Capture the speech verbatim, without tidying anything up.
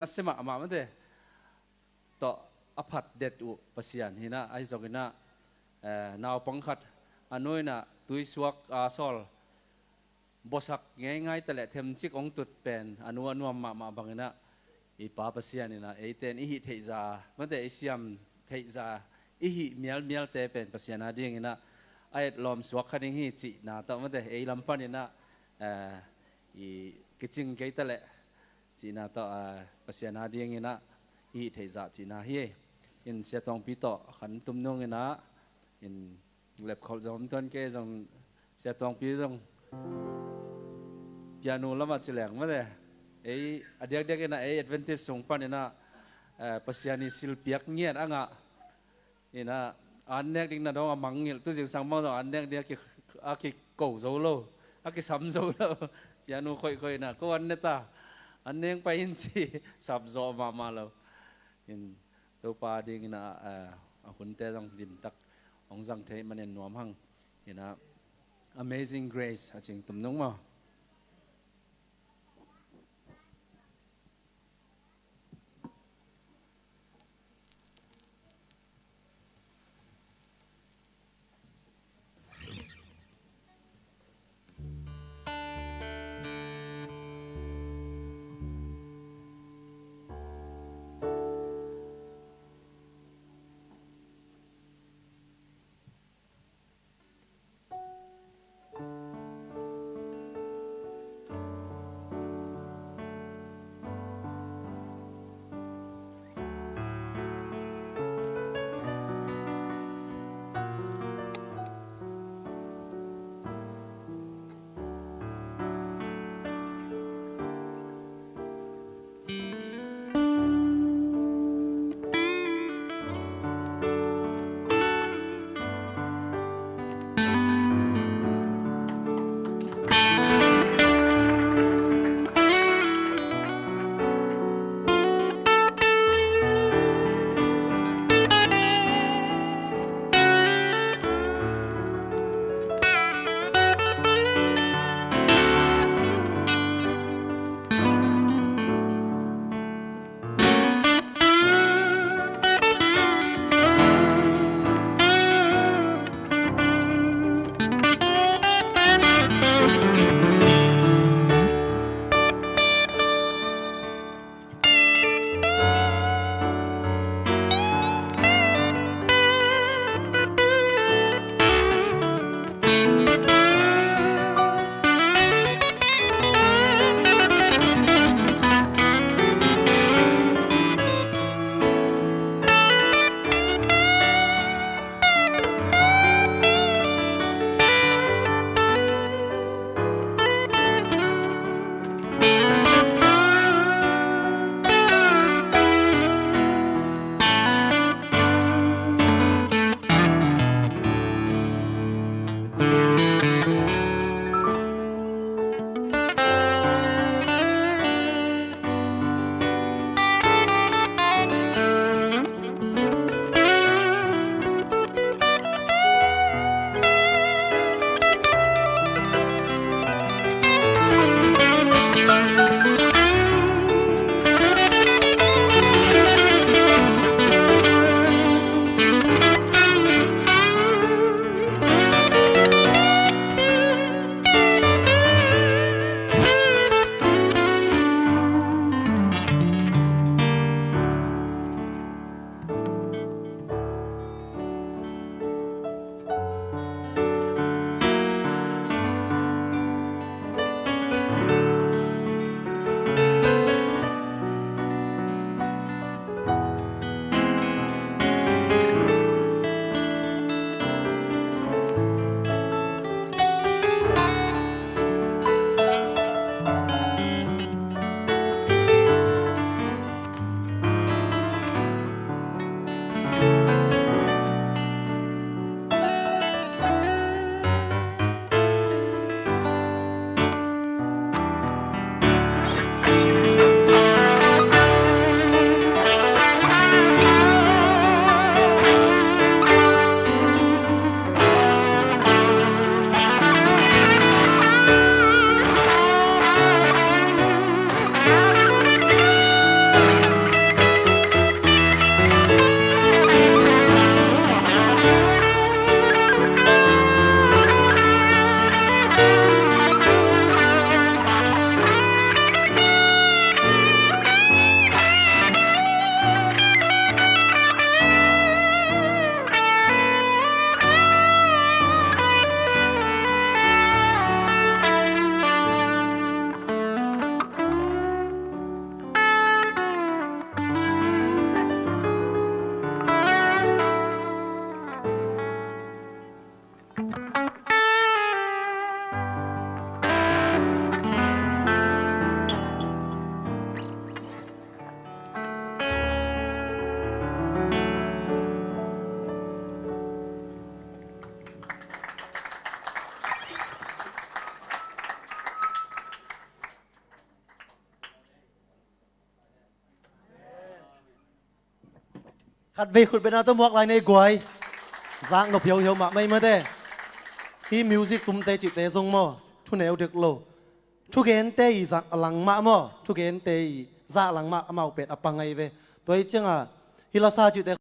a sia mahmah mate tawh a phat det uh Pasian hi inah, ahi zongin ah, eh, naupang khat a nu in ah tuisuak a sawl buasak ngeingai ta leh themcik hong tut pen a nu a nuam mahmah bangin ah, i Pa Pasian in ah eite in i hih theihza, mate, i siam theihza, i hih mialmialte pen Pasian a dingin ah a etlawm suak kha ding hi cihna tawh, mate, ei lam panin ah, eh, i kicing kei ta leh cihna tawh, eh, Pasian a dingin ah i hih theihza cihna hi. In Sia Tuangpi tawh khan tum nungin ah, in lepkholh zong om tuan kei zong, Sia Tuangpi zong pianu lamah ci leng, mate, ei a diakdiakin ah ei Adventist sung panin ah, eh, Pasian i silpiak ngiat a ngah in ah, an nek ding na dong a mangngilh, tu zingsang bang zong an nek ding a ki, a kiko zo lo, a kisam zo lo. Pianu khoihkhoih in ah, ko an ne ta, an neng pai in ci, sapzawh mahmah lo. In Topa dingin ah, eh, a hunte zong limtak hong zang thei manin nuam hang. In ah, Amazing Grace a cing tum nung maw? Khatvei khut bena tawh muak lai nei guai. Zak nop hiauhiau mah mai mate. Hih music tumte cihte zong maw, thuneu dek lo. Thugente i zak a lang mah maw, thugente i zak a lang mah amau pen a pang ahi ve. Tua hi cianga hih lasa cihte